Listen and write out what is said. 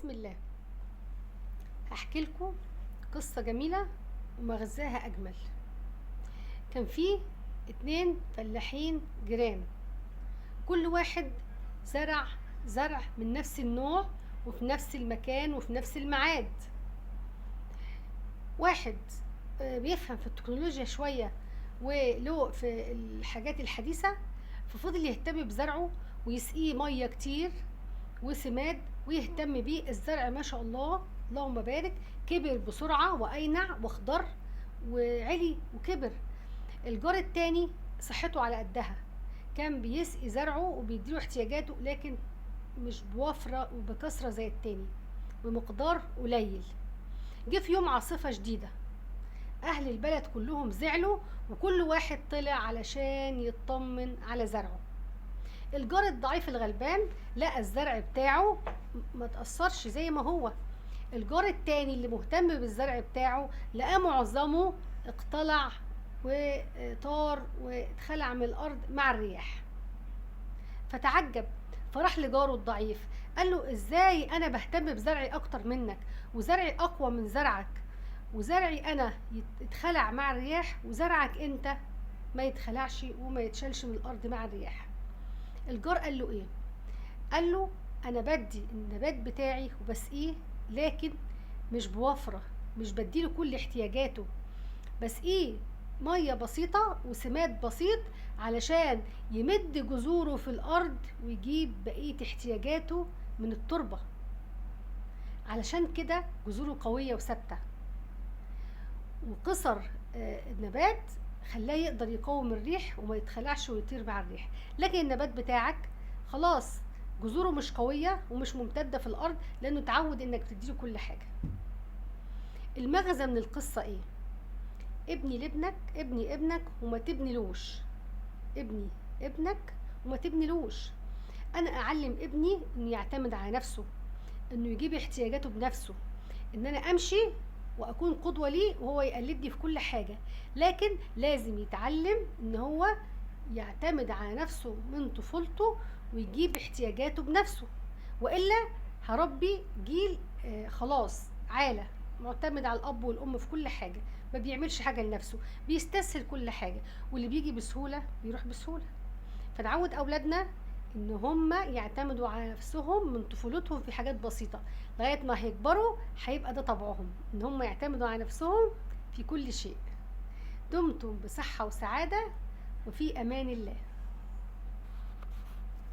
بسم الله. هحكي لكم قصة جميلة ومغزاها أجمل. كان في 2 فلاحين جيران، كل واحد زرع زرع من نفس النوع وفي نفس المكان وفي نفس الميعاد. واحد بيفهم في التكنولوجيا شوية وله في الحاجات الحديثة، ففضل يهتم بزرعه ويسقيه مية كتير وسماد ويهتم بيه. الزرع ما شاء الله اللهم بارك كبر بسرعة وأينع واخضر وعلي وكبر. الجار التاني صحته على قدها، كان بيسقي زرعه وبيديله احتياجاته، لكن مش بوفرة وبكثرة زي التاني، بمقدار قليل. جه في يوم عاصفة شديدة، أهل البلد كلهم زعلوا وكل واحد طلع علشان يطمن على زرعه. الجار الضعيف الغلبان لقى الزرع بتاعه ما تأثرش زي ما هو. الجار التاني اللي مهتم بالزرع بتاعه لقى معظمه اقتلع وطار واتخلع من الأرض مع الرياح، فتعجب. فراح لجاره الضعيف قال له ازاي انا بهتم بزرعي اكتر منك، وزرعي اقوى من زرعك، وزرعي انا يتخلع مع الرياح وزرعك انت ما يتخلعش وما يتشالش من الارض مع الرياح. الجار قال له ايه؟ قال له انا بدي النبات بتاعي وبسقيه، لكن مش بوفرة، مش بديله كل احتياجاته، بسقيه مية بسيطة وسماد بسيط علشان يمد جذوره في الأرض ويجيب بقية احتياجاته من التربة، علشان كده جذوره قوية وثابتة. وقصر النبات خلاه يقدر يقاوم الريح وما يتخلعش ويطير مع الريح. لكن النبات بتاعك خلاص جذوره مش قوية ومش ممتدة في الأرض، لأنه تعود إنك تديله كل حاجة. المغزى من القصة إيه؟ ابني لابنك، ابني ابنك وما تبنيلوش. ابني ابنك وما تبنيلوش. أنا أعلم ابني إنه يعتمد على نفسه، إنه يجيب احتياجاته بنفسه، إن أنا أمشي وأكون قدوة ليه وهو يقلدني في كل حاجة. لكن لازم يتعلم إن هو يعتمد على نفسه من طفولته ويجيب احتياجاته بنفسه، وإلا هربي جيل خلاص عالة معتمد على الأب والأم في كل حاجة، ما بيعملش حاجة لنفسه، بيستسهل كل حاجة، واللي بيجي بسهولة بيروح بسهولة. فنعود أولادنا إن هم يعتمدوا على نفسهم من طفولتهم في حاجات بسيطة، لغاية ما هيكبروا هيبقى ده طبعهم، إن هم يعتمدوا على نفسهم في كل شيء. دمتم بصحة وسعادة وفي أمان الله.